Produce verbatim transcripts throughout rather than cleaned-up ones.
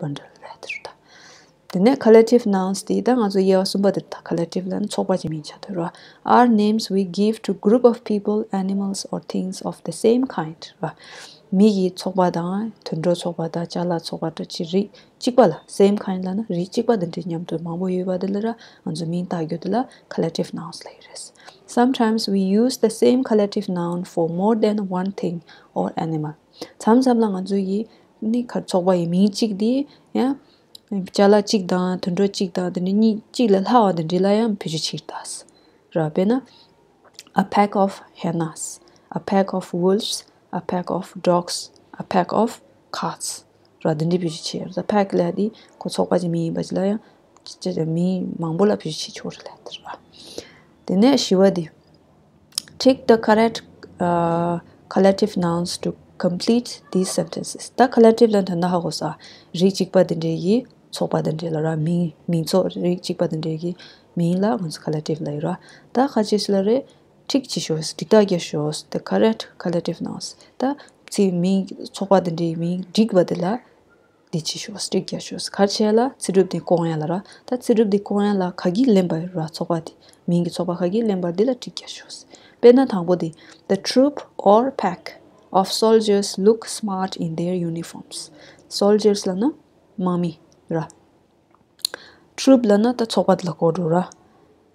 bundle ལབ་དེ་རེད་ད། དེ་ནས་collective nouns དེ་ད་ང་ཚོ་དབྱེ་བ་གསུམ་པ་དེ་ད་collective ལབ་ན་ཚོགས་པ་གཅིག་མིང་ཆགས་དེ་རེད་བ། are names we give to group of people, animals or things of the same kind རེད་བ། མི་ཡི་ཚོགས་པ་དང་དུད་འགྲོ་ཚོགས་པ་དང་ཅ་ལག་ཚོགས་པ་འདྲ་ཅིག་རིགས་གཅིག་པ་ལ same kind ལབ་ན་རིགས་གཅིག་པ་དེ་འདྲའི་མཉམ་དུ་མང་པོ་ཡོད་པ་དེ་ལ་ར་ང་ཚོ་མིང་བཏགས་རྒྱུ་དེ་ལ་collective nouns ལབ་ཀྱི་རེད། Sometimes we use the same collective noun for more than one thing or animal. མཚམས་མཚམས་ལ་ང་ཚོ་ཡི་ནི་ཁ་ཚོགས་པ་ཡི་མིང་གཅིག་དེ་ཡང་ཅ་ལག་གཅིག་དང་དུད་འགྲོ་གཅིག་དང་དེ་འདྲ་གཉིས་གཅིག་ལས་ལྷག་པ་དེ་འདྲ་ལ་ཡང་བེད་སྤྱོད་བྱེད་ཀྱི་རེད་ད། ར་དཔེར་ན། A pack of hyenas, a pack of wolves, a pack of dogs, a pack of cats. ར་འདི་འདྲའི་བེད་སྤྱོད་བྱེད་ཡ་རེད། ད་pack ལབ་ཡ་དེ་ཁོ་ཚོགས་པ་གཅིག་མིང་ཡིན་པ་ཅིག་ལ་ཡང་ཅི་ཅི་མིང་མང་པོ་ལ་བེད་སྤྱོད་བྱེད་ཆོག་རེད་ལབ་དེ་རེད་བ། དེ་ནས་བཞི་བ་དེ། Tick the correct, uh, collective nouns to complete these sentences. ད་collective ལབ་དོན་དག་ཧ་གོ་ས། རིགས་གཅིག་པ་དེ་འདྲའི་ཡི་ཚོགས་པ་དེ་འདྲའི་ལ་ར་མིང་མིང་ཚོགས་རིགས་གཅིག་པ་དེ་འདྲའི་གི་མིང་ལ་ང་ཚོ་collective ལབ་ཡོད་ར། ད་ཁ་ཅིག་ཞིག་ལ་རེད། Tick བྱེད་ཤོག་འགྲིག་རྟགས་རྒྱག་ཤོག the correct collective nouns. ད་ཚིག་མིང་ཚོགས་པ་དེ་འདྲའི་མིང་འགྲིག་པ་དེ་ལ་འདི་བྱེད་ཤོག tick རྒྱག་ཤོག་ག་རེ་བྱས་ལ་ཚིག་གྲུབ་དེ་བསྐོང་ཡ་ལ་ར། ད་ཚིག་གྲུབ་དེ་བསྐོང་ཡ་ལ་ག་གིས་ལེན་པ་ཡོད་ར། ཚོགས་པ་དེ་མིང་གི་ཚོགས་པ་ག་གིས་ལེན་པ་འདི་ལ་tick རྒྱག་ཤོག་དཔེར་ན་དང་པོ་དེ། The troop or pack of soldiers look smart in their uniforms. Soldiers ལབ་ན་དམག་མི་ར། Troop ལབ་ན་ད་ཚོགས་པ་དེ་ལ་གོ་འགྲོ་ར།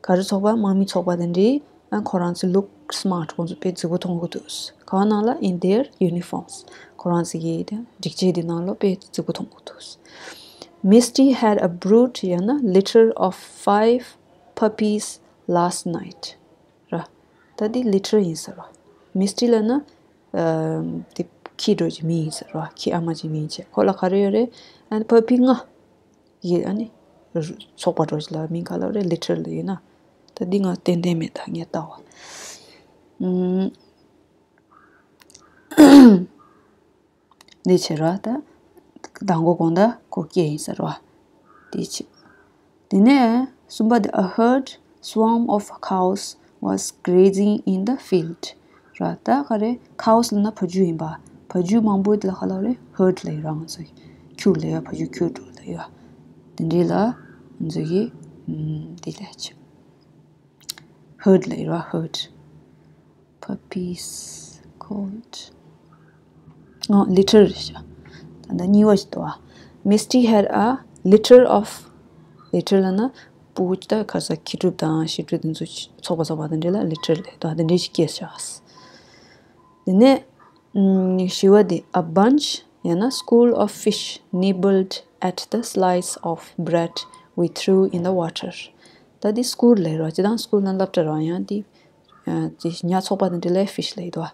ག་རེ་ཚོགས་པ། དམག་མི་ཚོགས་པ་དེ་འདྲའི་ཨ་ཁོ་རང་ཚོ་look smart ཁོང་ཚོ་དཔེ་རྫིག་པོ་མཐོང་གི་འདུག་གང་ནང་ལ། In their uniforms. ཁོ་རང་ཚོ་གི་དེ་སྒྲིག་ཆས་དེ་ནང་ལོ་དཔེ་རྫིག་པོ་མཐོང་གི་འདུག Misty had a brood ཡང་ན་litter of five puppies last night. ར། ད་འདི་litter ཡིན་ས་ར། Misty ལབ་ན་ཨ་དེ་ཁྱི་འགྲོ་གི་མི་ཡིན་ས་ར། ཁྱི་ཨ་མ་གི་མིང་བྱས། ཁོ་ལ་ག་རེ་ཡོད་རེད། ཨ་puppy ལྔ། ཡིན། ཨ་ནི་ཚོགས་པ་འགྲོ་ཅིག་ལ་མིང་ག་ལ་རེད། Litter ལ་ཡིན་ན། ད་འདི་ང་ཏན་ཏན་མེད་ད་ངས་ལྟ་བ། ཨུམ། འདི་བྱེད་ར་ད། དང་པོ་དགོང་དག་ཁོ་སྐྱེས་ཡིན་ཟེར་བ། འདི་བྱེད། དེ་ནས་གསུམ་པ་དེ། A herd swarm of cows was grazing in the field. ར་ད་ག་རེ། Cows ལབ་ན་བ་ཕྱུགས་ཡིན་པ། བ་ཕྱུགས་མང་པོ་དེ་ལ་ག་ལ་རེད། Herd ལབ་ཡོད་ར། ང་ཚོ་ཁྱུ་ལབ་ཡ། བ་ཕྱུགས་ཁྱུ་འགྲོ་ལབ་ཡ། དེ་འདྲའི་ལ་ང་ཚོ་གི་ཨམ་དེ་ལ་ཆ། Herd ལབ་ཡོད་ར། Herd. Puppies called. ཨོ། Litter རེད་ཤག་ད་ལྟ་གཉིས་པ་ཞིག་འདུག་ཨ། Misty had a litter of. Litter ལབ་ན་སྤུ་གུ་ད་ག་ས་ཁྱི་ཕྲུག་དང་བྱིས་ཕྲུག་དེ་ཚོ་ཚོགས་པ་ཚོགས་པ་དེ་འདྲ་ལ་litter ལབ་འདུག་དེ་འདྲ་ཞིག་སྐྱེས་ཤག་དེ་ནས་ཨུམ་བཞི་པ་དེ། A bunch ཡང་ན་school of fish nibbled at the slice of bread we threw in the water. ད་དེ་school ལབ་ར། སྤྱིར་བཏང་school ན་སློབ་གྲྭ་ར། ཡང་དེ་ཨ་དེ་ཉ་ཚོགས་པ་དེ་འདྲ་ལ་fish ལབ་ཡོད་དོ།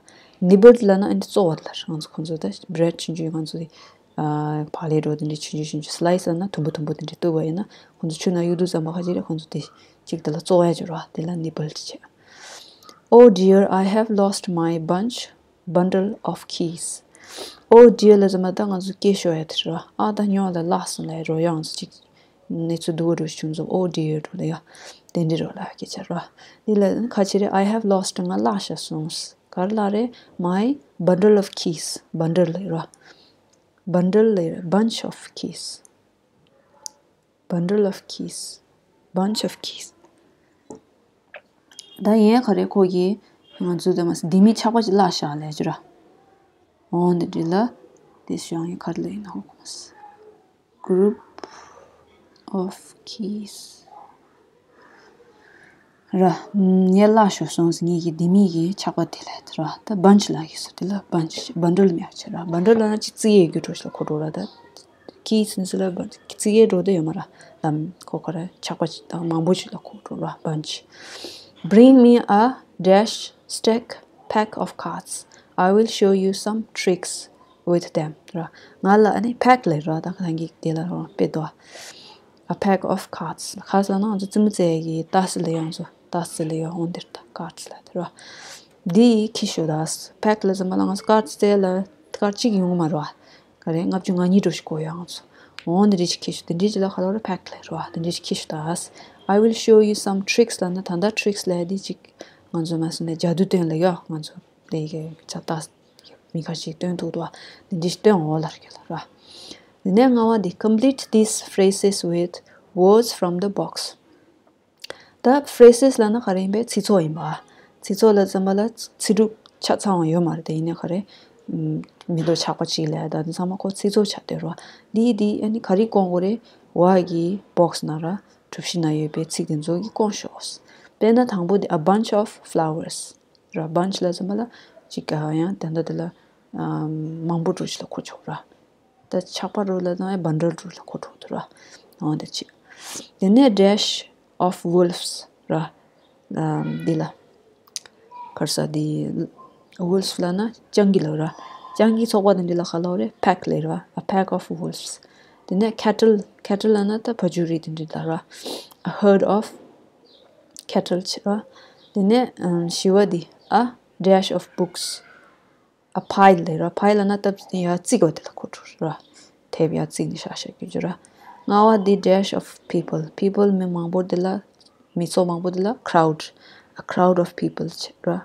Nibbled ལབ་ན་ཨ་འདི་བཙོ་བ་ལ་ར། ང་ཚོ་ཁོང་ཚོ་ད་bread ཆུང་ཆུང་ང་ཚོ་དེ་ཨ་བག་ལེབ་འདྲ་བོ་དེ་འདྲ་ཆུང་ཆུང་ཆུང་ཆུང་slice ལབ་ན་དུམ་བུ་དུམ་བུ་དེ་འདྲ་གཏུབ་པ་ཡིན་ན། ཁོང་ཚོ་ཆུ་ནང་གཡུག་དུས་ཙམ་པ་ཁ་ཅིག་རེད། ཁོང་ཚོ་དེ་གཅིག་དེ་ལ་བཙོ་བ་ཡ་ཅིག་ར། དེ་ལ་nibbled བྱས། Oh dear, I have lost my bunch, bundle of keys. Oh dear ལབ་ཙམ་པ་ད་ང་ཚོ་སྐྱིད་ཤོར་ཡ་དེ་རེད་བ། ཨ་ད་སྨྱོ་ལ་བརླགས་སོང་ལབ་རོ། ཡང་ཅིག་གནས་ཚུལ་སྡུག་པོ་འདྲ་བྱུང་ཙང་Oh dear འགྲོ་ལ་ཡ། དེ་འདྲ་རོ་ལ་སྐད་ཆ་རོ། འདི་ལ་ཁ་ཅིག་རེད། I have lost ང་བརླགས་ཤག་སོང་། ག་རེ་ལ་རེད། My bundle of keys. Bundle ལབ་རོ། Bundle ལབ་རོ། Bunch of keys. Bundle of keys. Bunch of keys. ད་ཡིན་ག་རེ། ཁོ་གིས་ང་ཚོ་ད་མ་ཟད་ལྡེ་མིག་ཆག་པ་ཅིག་བརླགས་ཤག་ལབ་ཀྱི་ར། འོ་འདི་འདྲ་ལ་དེ་བྱུང་ཡིན། ག་རེ་ལབ་ཡིན་ན་ཧོ་གོ་མ་སི། Group of keys ར། ངས་བརླགས་ཤག་སོང་ཟེར། ངེད་ཀྱི་ལྡེ་མིག་གི་ཆག་པ་དེ་ལ་ར། ད་bunch ལབ་ཀྱི་སོ། དེ་ལ་bunch bundle མེད་ཆ་ར། Bundle ལབ་ན་ཅིག་བརྩི་ཡས་རྒྱུ་འགྲོ་ཞིག་ལ་གོ་འགྲོ་ར། ད་keys ནི་ཟེར་ལ་བརྩི་ཡས་འགྲོ་དེ་ཡོད་མ་ར། ལམ་ཁོ་ཁ་ར་ཆག་པ་ཅིག་དང་མང་པོ་ཅིག་ལ་གོ་འགྲོ་ར། Bunch. Bring me a dash stack pack of cards. I will show you some tricks with them ར། ང་ལ་ཨ་ནི་pack ལབ་ར། ད་ཁ་ཐང་གི་དེ་ལ་ར་དཔེ་དོ། A pack of cards. Cards ལབ་ན་ང་ཚོ་རྩེད་མོ་རྩེ་ཡ་གི་རྟགས་ལབ་ཡ། ང་ཚོ་རྟགས་ལབ་ཡ། འོ་འདིར་ད་cards ལབ་དེ་ར། འདི་ཁྱེར་ཤོག་ད། Pack ལབ་ཙམ་པ་ལ་ང་ཚོ་cards རྩེ་ལ་card གཅིག་ཡོང་གི་མ་རེད་བ། ག་རེ་ལྔ་བཅུ་ང་གཉིས་འགྲོ་ཞིག་དགོས་ཡ་ང་ཚོ། འོ་འདི་འདྲ་ཞིག་ཁྱེར་ཤོག་དེ་འདྲ་ཞིག་ལ་ག་ལ་ར་pack ལབ་ར་བ། དེ་འདྲ་ཞིག་ཁྱེར་ཤོག་ད། I will show you some tricks ལབ་ན་ད་ལྟ་tricks ལབ་ཡ་འདི་ཅིག་ང་ཚོ་མ་སོང་ནས་ཇ་དུ་སྟོན་ལབ་ཡ། ང་ཚོ་ལས་ཀའི་ཆ་རྟགས་མི་ཁ་ཞིག་སྟོན་ཐུབ་འདུག་བ། འདི་འདྲ་ཞིག་སྟོན་འོ་ལབ་ཀྱི་ལ་ར། དེ་ནས་ལྔ་བ་འདི། Complete these phrases with words from the box. ད་phrases ལབ་ན་ག་རེ་ཡིན་པས། ཚིག་ཚོགས་ཡིན་པ། ཚིག་ཚོགས་ལ་ཙམ་པ་ལ་ཚིག་གྲུབ་ཆ་ཚང་བ་ཡོད་མ་རེད་དེ། ཡིན་ན་ག་རེ། མི་ལོ་ཆགས་པ་གཅིག་ལ་ད་དེ་ཚང་མ་ཁོ་ཚིག་ཚོགས་ཆགས་བསྡད་རོ། འདི་འདི་ཨ་ནི་ག་རེ་སྐོང་དགོས་རེད། འོག་གི་box ནང་ར་གྲུ་བཞི་ནང་ཡོད་པའི་ཚིག་དེ་ཚོ་གི་སྐོང་ཤོག་དཔེར་ན་དང་པོ་དེ། A bunch of flowers ར། bunch ལ་ཙམ་པ་ལ་གཅིག་ག་ཡང་ད་ལྟ་དེ་ལ་མང་པོ་འགྲོ་ཞིག་ལ་གོ་ཆོག་ར། ད་ཆགས་པ་རུ་ལ་དང་bundle རུ་ལ་གོ་ཆོག་ཏུ་ར། འོ་དེ་ཅི། དེ་ནས་dash of wolves ར། འདི་ལ་གར་ས་འདི། wolves ལབ་ན་སྤྱང་ཀི་ལ་ར། སྤྱང་ཀི་ཚོགས་པ་དེ་འདྲ་ལ་ག་ལབ་རེད། pack ལབ་ར། A pack of wolves. དེ་ནས་cattle cattle ལབ་ན་ད་བ་ཕྱུགས་རིགས་དེ་འདྲ་ལ་ར། A herd of cattle བྱེད་ར། དེ་ནས་བཞི་བ་འདི། A dash of books. A pile ལབ་ར། pile ལབ་ན་སྟབས་ཡར་བརྩིགས་པ་དེ་ལ་གོ་འགྲོ་ར། དེབ་ཡར་བརྩིགས་ནས་བཞག་བཞག་རྒྱུ་ར། ལྔ་བ་འདི། dash of people. people མི་མང་པོ་དེ་ལ། མི་ཚོགས་མང་པོ་དེ་ལ་crowd. A crowd of people བྱེད་ར།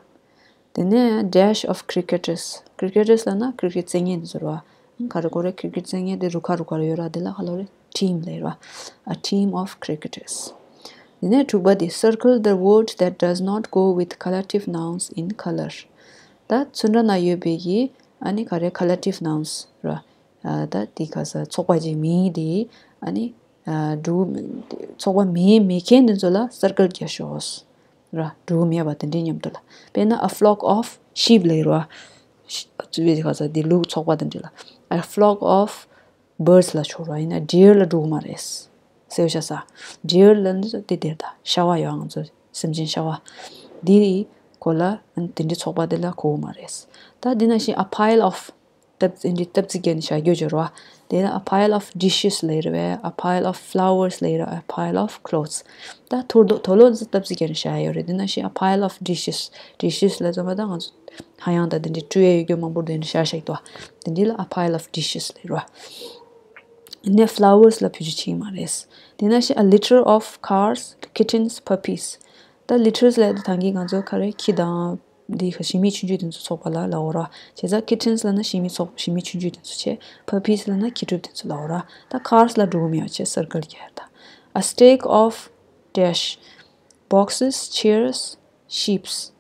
དེ་ནས་dash of cricketers. cricketers ལབ་ན་cricket རྩེད་མཁན་དེ་ཚོ་ར། ག་རེ་གོ་རེད། cricket རྩེད་མཁན་དེ་རུ་ཁག་རུ་ཁག་ར་ཡོད་ར། དེ་ལ་ག་ལབ་རེད། team ལབ་ར། A team of cricketers. དེ་ནས་དྲུག་པ་དེ། circle the word that does not go with collective nouns in color. ད་ཚོན་ཁྲ་ནང་ཡོད་པའི་གི་ཨ་ནི་ག་རེ། collective nouns ར། ཨ་ད་དེ་ག་ས་ཚོགས་པ་ཅིག་མིན་དེ་ཨ་ནི་ཨ་འབྲུ་ཚོགས་པ་མིན་མེད་མཁན་དེ་ཚོ་ལ་circle རྒྱག་ཤོག་ར། འབྲུ་མེད་པ་དེ་འདྲའི་མཉམ་དུ་ལ། དཔེར་ན་a flock of sheep ལབ་ར། ཤི་ཨ་ཚུ་བའི་ག་ས་དེ་ལུག་ཚོགས་པ་དེ་འདྲ་ལ། a flock of birds ལ་ཆོག་ར། ཡིན་ན་deer ལ་འགྲོ་གི་མ་རེད། སེའུ་ཤ་ཟ། deer ལ་འདི་དེ་དེར་ད་ཤ་བ་ཡོད། ང་ཚོ་སེམས་ཅན་ཤ་བ། འདི་གོ་ལ་དེ་འདྲའི་ཚོགས་པ་དེ་ལ་གོ་གི་མ་རེད། ད་འདི་ན་བཞིན་a pile of སྟབས་འདི་སྟབས་ཚིགས་བརྒྱབ་ནས་བཞག་རྒྱུ་སྦྱོར་བ། དེ་ལ་a pile of dishes ལབ་རེད་བས། a pile of flowers ལབ་རེད། a pile of clothes. ད་ཐོར་དོ་དོ་ལོ་འདི་སྟབས་ཚིགས་བརྒྱབ་ནས་བཞག་ཡོད་རེད། འདི་ན་བཞིན་a pile of dishes. dishes ལ་ཙམ་པ་ད་ང་ཚོ་ཧ་ཡང་ད་དེ་འདྲའི་བཀྲུ་ཡས་ཡོད་རྒྱུ་མང་པོ་དེ་འདྲ་བཞག་བཞག་དོ། དེ་འདི་ལ་a pile of dishes ལབ་རེད་བ། ནས་flowers ལ་བེད་སྤྱོད་བྱེད་ཀྱི་མ་རེད། དེ་ན་བཞིན་a litter of cars, kittens, puppies. ད་litters ལབ་དུས་ད་གིན་ང་ཚོ་ག་རེ། ཁྱི་དང་འདི་ཁ་ཤི་མི་ཆུང་ཆུང་དེ་ཚོ་ཚོགས་པ་ལ་ལབ་འོ་ར། བྱས་ཙང་kittens ལབ་ན་ཤི་མི་ཚོགས་ཤི་མི་ཆུང་ཆུང་དེ་ཚོ་བྱས། puppies ལབ་ན་ཁྱི་ཕྲུག་དེ་ཚོ་ལབ་འོ་ར། ད་cars ལ་འགྲོ་གི་མེད་པ་བྱས། circle རྒྱག་ཡ་ད། a stack of dash boxes, chairs, sheeps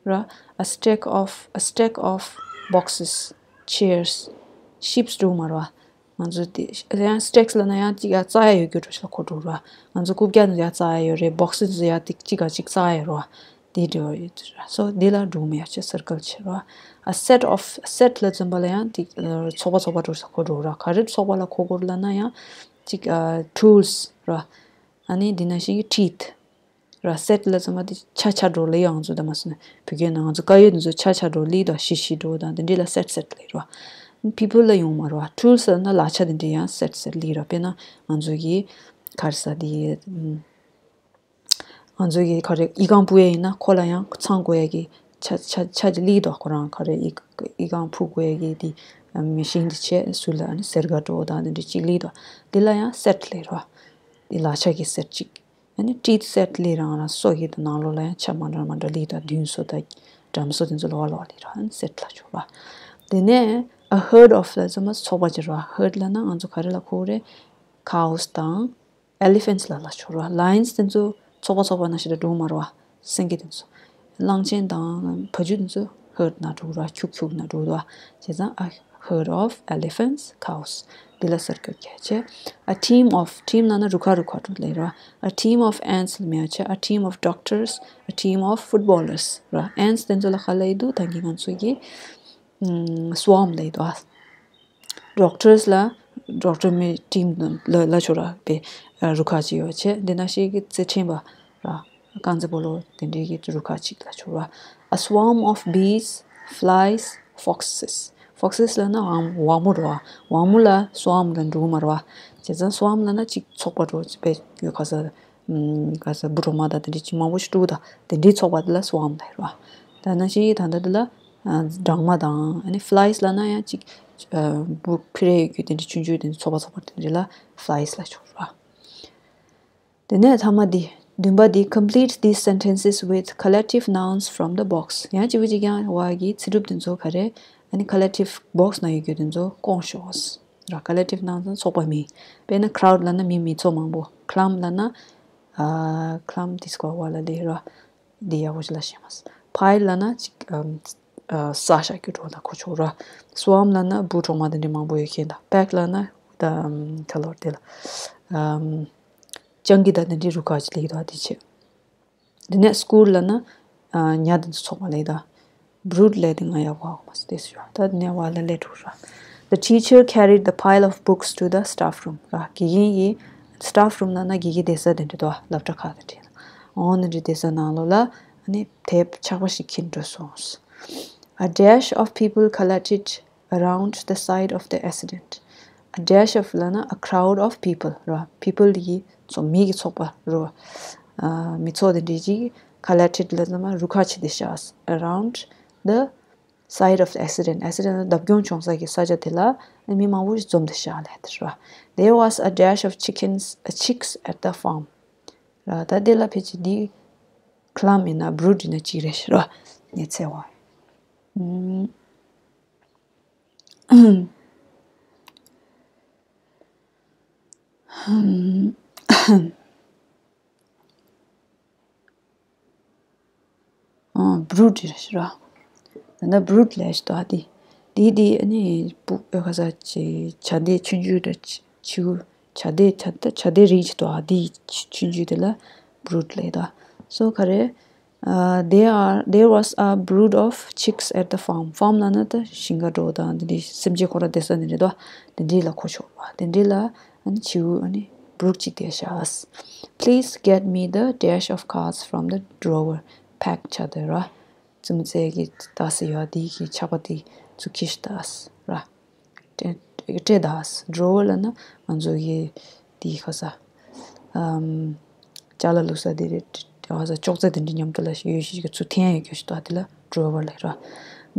ར། a stack of a stack of boxes, chairs, sheeps འགྲོ་གི་མ་རེད་བ། ང་ཚོ་དེ་ཡང་stacks ལབ་ན་ཡང་གཅིག་ཡ་རྩ་ཡ་ཡོད་རྒྱུ་འདྲ་ཞིག་ལ་གོ་འགྲོ་ར། ང་ཚོ་རྐུབ་བཀྱག་ནི་ཡ་རྩ་ཡ་ཡོད་རེད། boxes ཡ་དེ་གཅིག་ག་གཅིག་རྩ་ཡ་རོ། དེ་འདྲ་བ་ཡོད་ར། so དེ་ལ་འགྲོ་མི་ཡ་ཆེ་circle བྱེད་ར། a set of a set ལ་ཙམ་པ་ལ་ཡང་དེ་ཚོགས་པ་ཚོགས་པ་འགྲོ་ཞིག་ལ་གོ་འགྲོ་ར། ག་རེ་ཚོགས་པ་ལ་གོ་དགོས་ལབ་ན་ཡང་གཅིག tools ར། ཨ་ནི་འདི་ན་ཞིག་teeth ར། set ལ་ཙམ་པ་དེ་ཆ་ཆ་འགྲོ་ལེ་ཡང་ང་ཚོ་ད་མ་སོང་ན་བོད་སྐད་ནང་ང་ཚོ་དཀར་ཡོལ་འདི་ཚོ་ཆ་ཆ་འགྲོ་ལེ་དང་ཤི་ཤི་འགྲོ་དང་དེ་འདྲ་ལ་set set ལེ་ར། people ལ་ཡོང་མ་ར། tools ལ་ན་ལག་ཆ་དེ་འདྲ་ཡང་set set ལེ་ར། དཔེར་ན་ང་ཚོ་གི་ག་རེ་ཟ་དེ་ང་ཚོ་གི་ག་རེ་ཨི་ཁང་ཕུ་ཡ་ཡིན་ན་ཁོ་ལ་ཡང་ཚང་དགོས་ཡ་གི་ཆ་ཆ་ཆ་དེ་ལེ་དོ། ཁོ་རང་ག་རེ་ཨི་ཨི་ཁང་ཕུ་དགོས་ཡ་གི་དེ་machine དེ་བྱས། སུ་ལ་ཨ་ནི་སེར་ག་འགྲོ་དང་དེ་འདྲ་གཅིག་ལེ་དོ། དེ་ལ་ཡང་set ལེ་ར། དེ་ལག་ཆ་གི་set གཅིག་ཨ་ནི་teeth set ལི་རང་རང་སོ་ཡི་དང་ནང་ལོགས་ལ་ཡང་ཆ་མ་འདྲ་མ་འདྲ་ལི་དང་བདུན་སོ་དང་འགྲམ་སོ་དེ་ཚོ་ལོགས་ལོགས་ལི་རང་set ལ་ཆོག་ར། དེ་ནས་a herd of ལ་ཚང་མ་ཚོགས་པ་ཅིག་ར། herd ལ་ན་ང་ཚོ་ག་རེ་ལ་གོ་རེད། cows དང་elephants ལ་ལ་ཆོག་ར། lions དེ་ཚོ་ཚོགས་པ་ཚོགས་པ་ན་ཞིག་ལ་འགྲོ་མ་ར་བ། སེང་གེ་དེ་ཚོ། གླང་ཆེན་དང་བ་ཕྱུགས་དེ་ཚོ་herd ན་འགྲོ་ར། ཁྱུག་ཁྱུག་ན་འགྲོ་ར། བྱས་ཙང་ཨ། herd of elephants, cows. འདི་ལ་circle རྒྱག་བྱས། a team of team ན་ན་རུ་ཁ་རུ་ཁ་འགྲོ་ལེ་ར། a team of ants ལ་མེད་བྱས། a team of doctors, a team of footballers ར། ants དེ་ཚོ་ལ་ག་ལ་ཡི་འདུག་ད་གིན་ང་ཚོ་གི swarm ལ་ཡི་འདུག doctors ལ་doctor མི་team ལ་ལ་ཆོག་ར་པེ་རུ་ཁ་ཅིག་ཡོད་བྱས། འདི་ན་ཞིག་གི་རྩེད་འགྲན་པ་ར། རྐང་རྩེད་སྤོ་ལོ་དེ་འདྲའི་གི་རུ་ཁག་ཅིག་ལ་ཆོག་ར། a swarm of bees, flies, foxes. foxes ལ་ན་ཝང་ཝང་མོ་ར། ཝང་མོ་ལ་swarm ལ་འགྲོ་གི་མ་ར་བ། བྱས་ཙང་swarm ལ་ན་གཅིག་ཚོགས་པ་འགྲོ་པའི་ག་ས་ག་ས་འབུ་གྲོག་མ་དང་དེ་འདྲའི་གཅིག་མང་པོ་ཞིག་འགྲོ་དང་དེ་འདྲའི་ཚོགས་པ་དེ་ལ་swarm ལ་ར། ད་ན་ཞིག་ད་ལྟ་དེ་ལ་སྦྲང་མ་དང་ཨ་ནི་flies ལ་ན་ཡང་གཅིག་འབུ་ཕི་རེ་ཡོད་རྒྱུ་དེ་འདྲའི་ཆུང་ཆུང་དེ་འདྲའི་ཚོགས་པ་ཚོགས་པ་དེ་འདྲའི་ལ་flies ལ་ཆོག་ར། དེ་ནས་ཐ་མ་འདི། བདུན་པ་འདི། Complete these sentences with collective nouns from the box. ཡང་གཅིག་པུ་གཅིག་རྐྱང་བ་གི་ཚིག་གྲུབ་དེ་ཚོ་ག་རེ། ཨ་ནི་collective box ན་ཡོད་རྒྱུ་དེ་ཚོ་སྐོང་ཤོག་ར། collective ནང་ཚན་ཚོགས་པ་མིང་། དཔེར་ན་crowd ལབ་ན་མི་མི་ཚོགས་མང་པོ། clump ལབ་ན་ཨ་clump དེ་སྐོར་བ་ལ་ལས་ར། འདི་ཡག་པོ་ཞིག་ལ་ཤེས་མ་སོང་། pile ལབ་ན་ཅིག་ཨམ་ཨ་ས་བཞག་རྒྱུ་འགྲོ་ད་ཁོ་ཆོ་ར། swarm ལབ་ན་འབུ་གྲོག་མ་དེ་འདྲ་མང་པོ་ཡོད་མཁན་དང་། pack ལབ་ན་ད་ཨམ་ག་ལོར་དེ་ལ་ཨམ་སྤྱང་ཀི་དང་དེ་འདྲའི་རུ་ཁག་ཅིག་ལེགས་དང་དེ་བྱེད། དེ་ནས་school ལབ་ན་ཨ་ཉ་དེ་ཚོ་ཚོགས་པ་ལེགས་དང་། brood ལས་དེ་ང་ཡག་པོ་ཧ་གོ་མ་སོང་དེ་སུ་ཡོད། ད་དེ་ནས་བ་ལ་ལས་དྲུག་ར། The teacher carried the pile of books to the staff room. ར། དགེ་རྒན་གྱིས་staff room ལབ་ན་དགེ་རྒན་བསྡད་ས་དེ་འདྲ་དོ། སློབ་གྲྭ་ཁག་དེ་འདྲ། འོ་ན་འདྲ་བསྡད་ས་ནང་ལོགས་ལ་ཨ་ནི་དེབ་ཆག་པ་ཞིག་ཁྱེར་འགྲོ་སོང་། A dash of people collected around the site of the accident. A dash of ལབ་ན་a crowd of people ར། people ཡི་ཚོ་མི་གི་ཚོགས་པ་ར། ཨ་མི་ཚོགས་དེ་འདྲ་ཅིག collected ལབ་ན་རུ་ཁག་ཆེ་དེ་བཞག around the site of the accident. accident ལབ་ན་བརྡབ་སྐྱོན་བྱུང་ས་གི་ས་ཆ་དེ་ལ་མི་མང་པོ་ཞིག་འཛོམས་ཏེ་བཞག་ལས་དེ་ར། There was a dash of chickens, uh, chicks at the farm. ར། ད་དེ་ལ་ཕལ་ཆེར་འདི་clump ཡིན་ན་brood ཡིན་ན་གཅིག་རེད་ཤག་ར། ངས་འཚོལ་བ། ཨུམ། ཨ། brood རེད་ཤག་ར། ད་ལྟ་brood ལས་ཤག་ད་དེ། དེ་དེ་ཨ་ནི་སྤུ་ཨ་ཁ་ས་ཆེ་བྱ་དེ་ཆུང་ཆུང་རེད། ཆུ་བྱ་དེ་བྱ་ད་བྱ་དེ་རིགས་ཤིག་འདུག་ཨ། དེ་ཆུང་ཆུང་དེ་ལ་brood ལབ་ད། so ག་རེ། Uh, there are, there was a brood of chicks at the farm. farm ལབ་ན་ད་ཞིང་ཁ་འགྲོ་དང་དེ་འདྲའི་སེམས་ཅན་ཁོ་ར་བསྡད་ས་དེ་འདྲ་འདུག་དེ་འདྲའི་ལ་གོ་ཆོག་པ། དེ་འདྲའི་ལ་ཨ་ནི་བྱིའུ་ཨ་ནི་brood གཅིག་བསྡད་ཤག Please get me the dash of cards from the drawer. pack བྱ་དེ་ར། རྩེད་མོ་རྩེ་གི་ད་སི་ཡོད་དེ་གི་ཆག་པ་དེ་ཚུར་ཁྱེར་ཤོག་ད་སི་ར། སྤྲད་སྤྲད་ད་སི། drawer ལབ་ན་ང་ཚོ་གི་དེ་ཁ་ས་ཨམ་ཅ་ལག་བླུགས་ས་དེ་རེད། ཁ་ས་ཅོག་ཙེ་དེ་འདྲ་མཉམ་དུ་ལ་ཡོད་ཤིག་གི་ཚུར་འཐེན་ཡོད་རྒྱུ་ཞིག་ད་དེ་ལ་drawer ལབ་ར།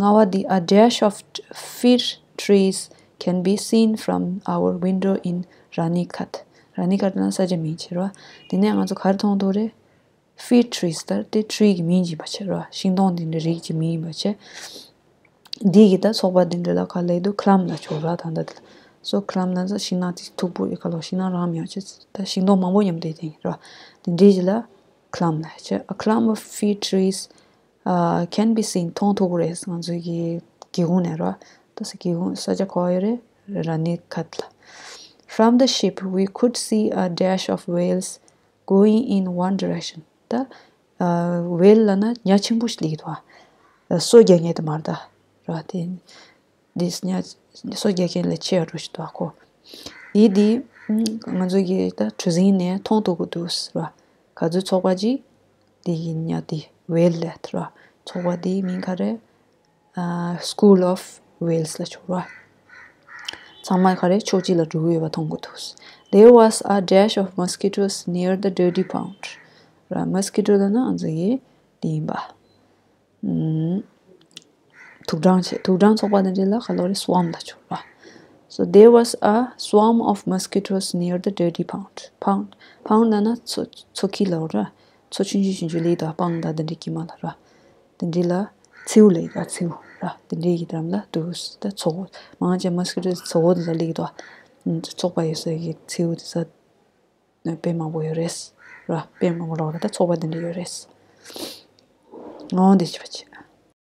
ལྔ་པ་དེ། A dash of fir trees can be seen from our window in Ranikhat. Ranikhat ལབ་ན་ས་ཆ་མིང་བྱེད་ར། དེ་ནས་ང་ཚོ་ག་རེ་མཐོང་ཐུབ་རེད། fir trees ལྟར་དེ་tree གི་མིང་ཡིན་པ་བྱས་ར། ཤིང་སྡོང་དེ་འདྲའི་རིགས་ཀྱི་མིང་ཡིན་པ་བྱས། འདི་གི་ད་ཚོགས་པ་དེ་འདྲ་ལ་ག་ལབ་འདུག clump ལབ་ཆོག་ར། ད་ལྟ་དེ་ལ། so clump ལབ་ན་ཤིང་ནགས་དེ་མཐུག་པོ་ཡི་ག་ལོ་ཤིང་ནགས་རང་མི་ཡོང་བྱས་ད་ཤིང་སྡོང་མང་པོ་མཉམ་དུ་ཡོད་དེ་ར། དེ་འདྲའི་ཞིག་ལ་clump ལབ་བྱས། A clump of fir trees uh, can be seen མཐོང་ཐུབ་ཀྱི་རེད། ང་ཚོའི་གི་སྒེའུ་ཁུང་ནས་ར། ད་ས་སྒེའུ་ཁུང་ས་ཆ་ག་པར་ཡོད་རེད། Ranikhat ལ། From the ship, we could see a dash of whales going in one direction. ད་ཨ་whale ལབ་ན་ཉ་ཆེན་པོ་ཞིག་སླེབས་ཀྱི་འདུག་ཨ། སོ་རྒྱག་མཁན་དེ་མ་རེད་ད། ར་དེ་འདི་ཉ་སོ་རྒྱག་མཁན་ལས་ཆེ་བ་འདྲ་ཞིག་འདུག་ཨ་ཁོ། ཡིད་དེ་ང་ཚོ་གི་ད་གྲུ་གཟིངས་ནས་མཐོང་ཐུབ་ཀྱི་འདུག་ར། ག་ཚོད་ཚོགས་པ་ཅིག་དེ་ཡིན་ཉ་དེ་whale ལབ་ར། ཚོགས་པ་དེའི་མིང་ག་རེ། ཨ། School of Whales ལབ་ཆོག་ར། ཚང་མ་ག་རེ་ཕྱོགས་གཅིག་ལ་འགྲོ་གི་ཡོད་པ་མཐོང་གི་འདུག There was a dash of mosquitoes near the dirty pond. ར། mosquito ལབ་ན་ང་ཚོ་ཡི་དེ་ཡིན་པ། ཨུམ། དུག་སྦྲང་བྱས། དུག་སྦྲང་ཚོགས་པ་དེ་འདྲ་ལ་ག་ལོ་རེ་swarm ལབ་ཆོག་ར། So there was a swarm of mosquitoes near the dirty pond. pond pond ལབ་ན་མཚོ་མཚོ་ཁྱི་ལབ་ར། མཚོ་ཆུང་ཆུང་ཆུང་ཆུང་ལི་དང་སྤང་དང་དེ་འདྲའི་དཀྱིལ་མ་ལ་ར། དེ་འདྲའི་ལ་མཚེའུ་ལབ་ཡོད་ད། མཚེའུ་ར། དེ་འདྲའི་གི་འགྲམ་ལ་འདུག་ད་མཚོ་མང་ཆེ་mosquito མཚོ་དེ་ལ་སླེབས་ཀྱི་འདུག་ཚོགས་པ་ཡོད་ས་གི་མཚེའུ་དེ་ས་དཔེ་མང་པོ་ཡོད་རེད་ར། དཔེ་མང་པོ་ལོག་རེད་ད། ཚོགས་པ་དེ་འདྲ་ཡོད་རེད། འོ་འདི་ཅི་བ་ཅི།